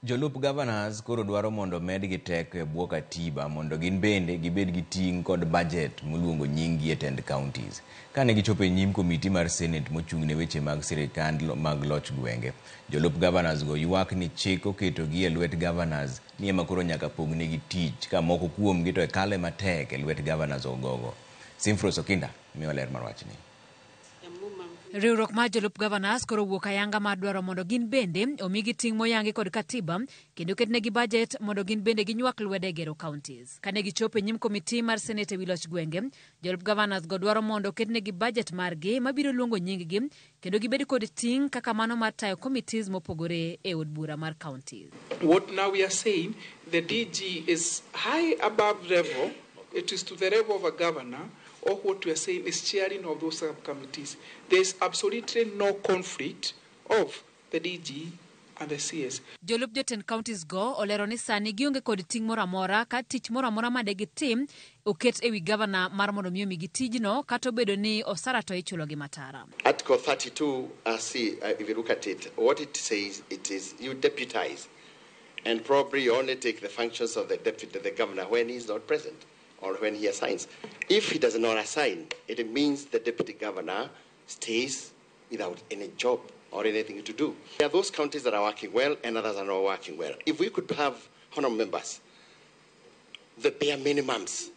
Jolup governors koro dwaro mondo medgi teko e bwo katiba mondo gin bende gibed gi ting' kod budget moluongo nying-gi e tend counties. Kane gichopo e nyim komiti mar Senate mochung' ne weche mag sirikand mag loch gwenge, jolup governors go ywak ni chik oketogi e lwet governors ni ema koro nyaka pognegi tich ka moko kuomgi to kale matek e lwet governors ogogo. Simfros Okinda miyo ler mar wachni. Riwruok mar jolup governors koro owuok ayanga mar dwaro mondo gin bende omigi ting' moyangi kod katiba kendo ketnegi budget mondo gin bende ginywak lwedo e gero counties. Kane gichopo e nyim komiti mar Senate ewi loch gwenge, jolup governors go dwaro mondo oketnegi budget margi mabiro luongo nying-gi kendo gibed kod ting' kaka mano mar tayo committees mopogore e od bura mar counties. What now we are saying, the DG is high above level, it is to the level of a governor, or what we are saying is chairing of those subcommittees. There is absolutely no conflict of the DG and the CS. Jolup jotend counties go olero ni sani gionge kod ting' moro amora ka tich moro amora ma degitim oket ewi gavana mar mondo mi omigi tijno kata obedo ni osara to ichulogi matara. Article 32 C, if you look at it, what it says, it is you deputize, and probably you only take the functions of the deputy, the governor, when he is not present or when he assigns. If he does not assign, it means the deputy governor stays without any job or anything to do. There are those counties that are working well and others are not working well. If we could have honorable members, the bare minimums,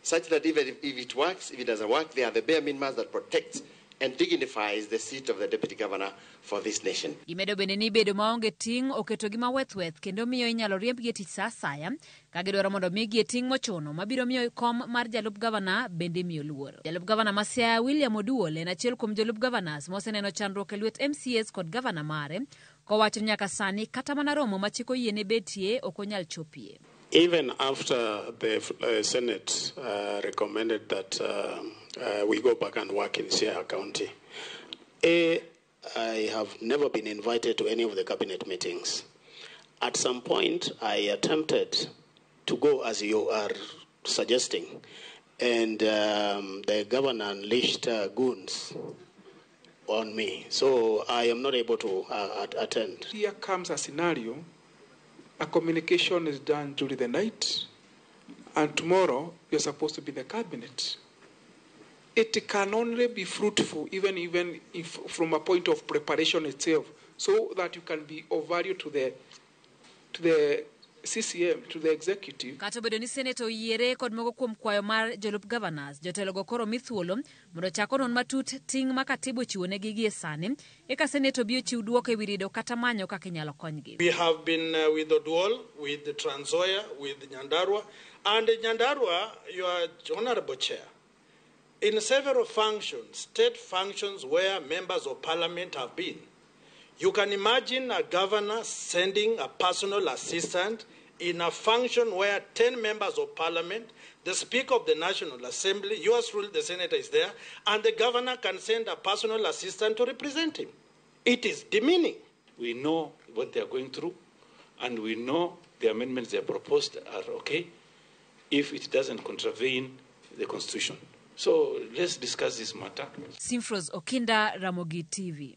such that even if it works, if it doesn't work, they are the bare minimums that protect and dignifies the seat of the deputy governor for this nation. Gimedo bende ni bedo maonge ting' oketogi mawethweth kendo miyo inyalo riembgi e tich sa asaya ka gidwaro mondo migi e ting' mochuno mabiro miyo kom mar jalup gavana bende miyo luor. Jalup gavana ma Siaya William Oduol en achiel kuom jolup governors moseneno chandruok e lwet MCAs kod gavana mare kowacho ni nyaka sani kata mana romo ma chik oyiene betie ok onyal chopie. Even after the Senate recommended that we go back and work in Siaya County, A, I have never been invited to any of the cabinet meetings. At some point, I attempted to go as you are suggesting, and the governor unleashed goons on me, so I am not able to attend. Here comes a scenario. A communication is done during the night, and tomorrow you're supposed to be the cabinet. It can only be fruitful even if from a point of preparation itself, so that you can be of value to the CCM, to the executive. Kata obedo ni Senate oyiere kod moko kuom kwayo mar jolup governors, jotelogo koro mi thuolo mondo ochak onon matut ting' ma katiba ochiwonegi gie sani, eka Senate obi ochiw duoko ewi rido kata manyo kaka inyalo konygi. We have been with Oduol, with Trans Nzoia, with Nyandarua, and Nyandarua, your honorable chair, in several functions, state functions where members of parliament have been. You can imagine a governor sending a personal assistant in a function where 10 members of parliament, the Speaker of the National Assembly, yours truly, the senator is there, and the governor can send a personal assistant to represent him. It is demeaning. We know what they are going through, and we know the amendments they have proposed are okay if it doesn't contravene the Constitution. So let's discuss this matter. Simfros Okinda, Ramogi TV.